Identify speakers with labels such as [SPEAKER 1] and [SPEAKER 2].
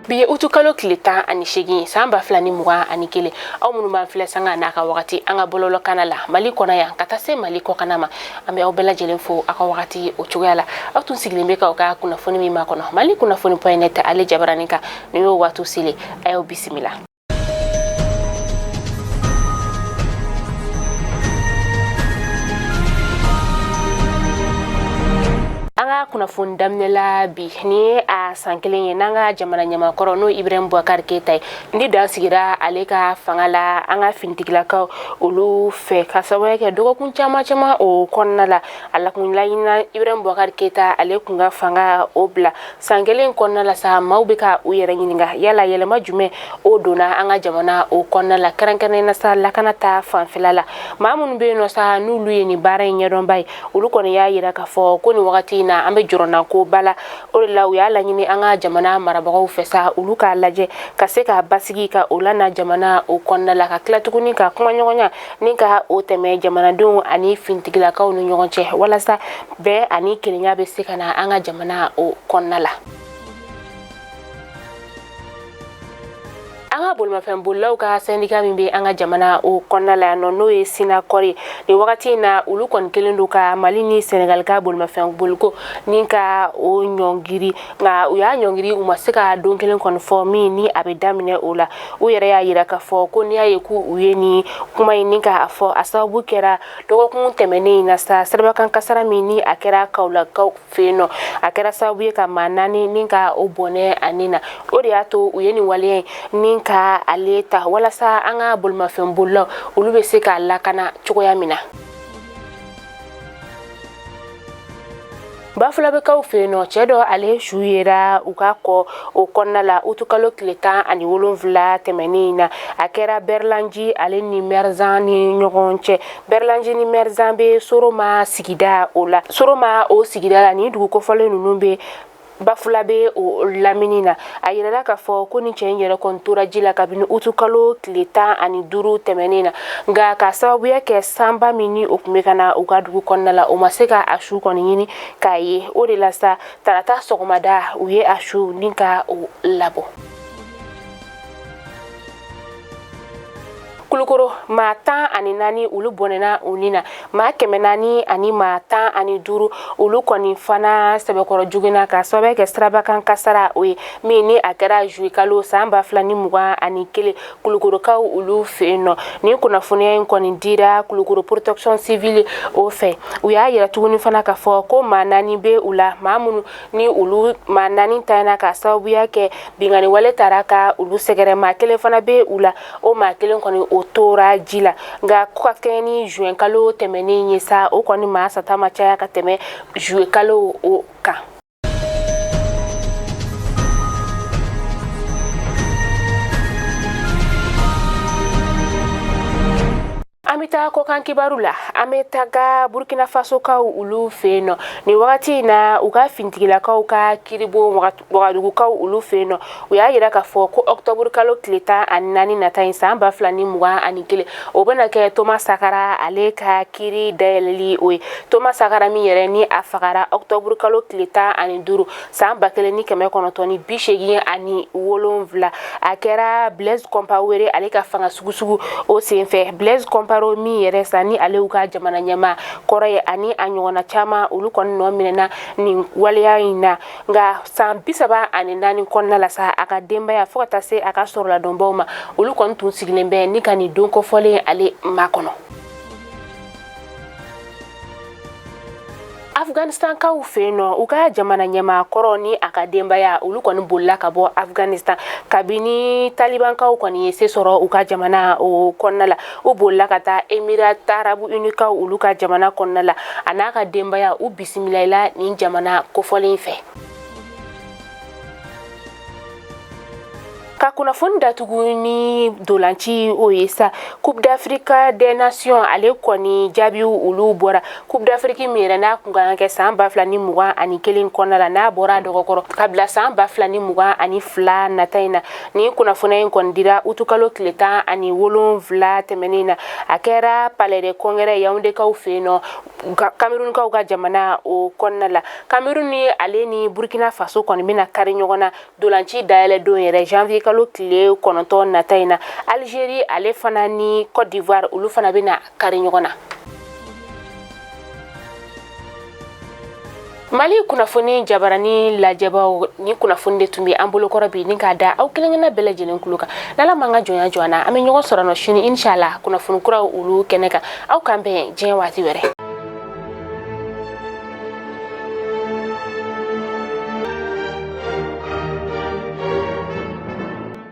[SPEAKER 1] Bi ye utukalo tile 18, san 2021. Aw minnu b'an filɛ sanga n'a ka wagati an ka bɔlɔlɔkanna la Mali kɔnɔ yan ka taa se Mali kɔkanna ma, an bɛ aw bɛɛ lajɛlen fo aw ka wagati o cogoya la. Aw tun sigilen bɛ k'aw ka kunnafoni min makɔnɔ Mali kunnafoni point net ale jabaranin kan, nin y'o waati selen. A y'aw bisimila. An ka kunnafoni daminɛ la bi, nin ye a san kelen ye n'an ka jamana ɲɛmaakɔrɔ, n'o Ibrahim Boubacar Keita ye, ni dan sigira ale ka fanga la an ka finitigilakaw olu fɛ, ka sababuya kɛ dɔgɔkun caman caman o kɔnɔna la, a la kun laɲinina Ibrahim Boubacar Keita ale kun ka fanga o bila. San kelen kɔnɔna la sa, maaw bɛ ka u yɛrɛ ɲininka yala yɛlɛma jumɛn o donna an ka jamana o kɔnɔna la, kɛrɛnkɛrɛnnen na sa lakana ta fanfɛla la. Maa minnu bɛ yen nɔ sa, n'olu ye nin baara in ɲɛdɔnba ye, olu kɔni y'a yira k'a fɔ ko nin wagati in na, an bɛ jɔrɔnankoba la. O de la, u y'a laɲini an ka jamana marabagaw fɛ sa, olu k'a lajɛ ka se ka basigi ka o lana jamana o kɔnɔna la, ka tila tuguni ka kumaɲɔgɔnya ni ka o tɛmɛ jamanadenw ani finitigilakaw ni ɲɔgɔn cɛ, walasa bɛn ani kelenya bɛ se ka na an ka jamana o kɔnɔna la. An ka bolimafɛn bolilaw ka sɛndika min bɛ an ka jamana o kɔnɔna la yan nɔ, n'o ye Synacor ye, nin wagati in na, olu kɔni kɛlen don ka Mali ni Senegal ka bolimafɛn boliko ni ka o ɲɔngiri. Nka u y'a ɲɔngiri, u ma se ka don kelen kɔni fɔ min ni a bɛ daminɛ o la. U yɛrɛ y'a yira k'a fɔ ko n'i y'a ye k'u ye nin kuma in ni k'a fɔ, a sababu kɛra dɔgɔkun tɛmɛnen in na sa, sirabakan kasara min ni a kɛra Kawulakaw fɛ yen nɔ, a kɛra sababu ye ka maa naani ni ka o bɔnɛ a ni na. O de y'a to u ye nin waleya in ni ka ale ta, walasa an ka bolimafɛn bolilaw olu bɛ se ka lakana cogoya min na. Bafulabekaw fɛ yen nɔ, cɛ dɔ ale su yera u ka kɔ o kɔnɔna la utukalo tile 17 tɛmɛnen in na. A kɛra Bɛrɛlanji ale ni Mɛrizan ni ɲɔgɔn cɛ. Bɛrɛlanji ni Mɛrizan bɛ Soroma sigida o la. Soroma o sigida la, nin dugu kofɔlen ninnu bɛ Bafulabe o lamini na. A yirala k'a fɔ ko ni cɛ in yɛrɛ kɔni tora ji la kabini utukalo tile 15 tɛmɛnen na, nka ka sababuya kɛ sanba min ni o tun bɛ ka na u ka dugu kɔnɔna la, o ma se ka a su kɔni ɲini k'a ye. O de la sa, tarata sɔgɔmada, u ye a su ni ka o labɔ. Kulukoro, maa 14 olu bɔnɛna u ni na, maa 400 ani maa 15 olu kɔni fana sɛbɛkɔrɔ joginna, ka sababu kɛ sirabakan kasara o ye min ni a kɛra juillet kalo san 2021 Kulukorokaw olu fɛ yen nɔ. Nin kunnafoniya in kɔni dira Kulukoro protection civile o fɛ. U y'a yira tuguni fana k'a fɔ ko maa naani bɛ u la, maa minnu ni olu maa naani tanyana ka sababuya kɛ binkanni wale taara ka olu sɛgɛrɛ. Maa kelen fana bɛ u la, o maa kelen kɔni o tora ji la. Nka ka kɛɲɛ ni juin kalo tɛmɛnen ye sa, o kɔni maa sata ma caya ka tɛmɛ juillet kalo o kan. An bɛ taa kɔkan kibaru la. An bɛ taga Burkina Fasokaw olu fɛ yen nɔ. Nin wagati in na, u ka fintigilakaw ka kiribon Wagadugukaw olu fɛ yen nɔ, u y'a yira k'a fɔ ko ɔkutɔburu kalo tile 14 nata in, san 2021, o bɛna kɛ Thomas Sankara ale ka kiri dayɛlɛli o ye. Thomas Sankara min yɛrɛ ni a fagara ɔkutɔburu kalo tile 15, san 1987, a kɛra Blaise Compaoré ale ka fanga sugusugu o senfɛ. Blaise Compaoré min yɛrɛ sa ni ale y'u ka jamana ɲɛmaa kɔrɔ ye, ani a ɲɔgɔnna caman, olu kɔni nɔ minɛna nin waleya in na. Nka san 34 kɔnɔna la sa, a ka denbaya fo ka taa se a ka sɔrɔladɔnbaw ma, olu kɔni tun sigilen bɛ ni ka nin don kofɔlen ale makɔnɔ. Afganistankaw fɛ yen nɔ, u ka jamana ɲɛmaa kɔrɔ ni a ka denbaya, olu kɔni bolila ka bɔ Afganistan kabini talibankaw kɔni ye se sɔrɔ u ka jamana o kɔnɔna la. U bolila ka taa Emirats Arabes Unis-kaw olu ka jamana kɔnɔna la. A n'a ka denbaya, u bisimilayila nin jamana kofɔlen fɛ. Ka kunnafoni datugu ni dolanci o ye sa, Coupe d'Afrique des Nations, ale kɔni jaabiw olu bɔra. Coupe d'Afrique min yɛrɛ n'a kun kan ka kɛ san 2021 kɔnɔna la, n'a bɔra dɔgɔkɔrɔ ka bila san 2022 nata in na. Ni kunnafoniya in kɔni dira utukalo tile 17 tɛmɛnen na. A kɛra Palais de Congrès Yaoundékaw fɛ yen nɔ, Camerounkaw ka jamana o kɔnɔna la. Cameroun ni ale ni Burkina Faso kɔni bɛna kari ɲɔgɔn na dolanci dayɛlɛ don yɛrɛ, janvier kalo tile 9 nata in na. Algérie ale fana ni Côte d'Ivoire, olu fana bɛna kari ɲɔgɔn na. Mali kunnafoni jabarani lajɛbaw, ni kunnafoni de tun bɛ an bolokɔrɔ bi ni k'a da aw kelenkelenna bɛɛ lajɛlen tulo kan. N'Ala m'an ka jɔnya jɔ an na, an bɛ ɲɔgɔn sɔrɔ nɔ sini, inshallah, kunnafoni kuraw olu kɛnɛ kan. Aw k'an bɛn diɲɛ waati wɛrɛ.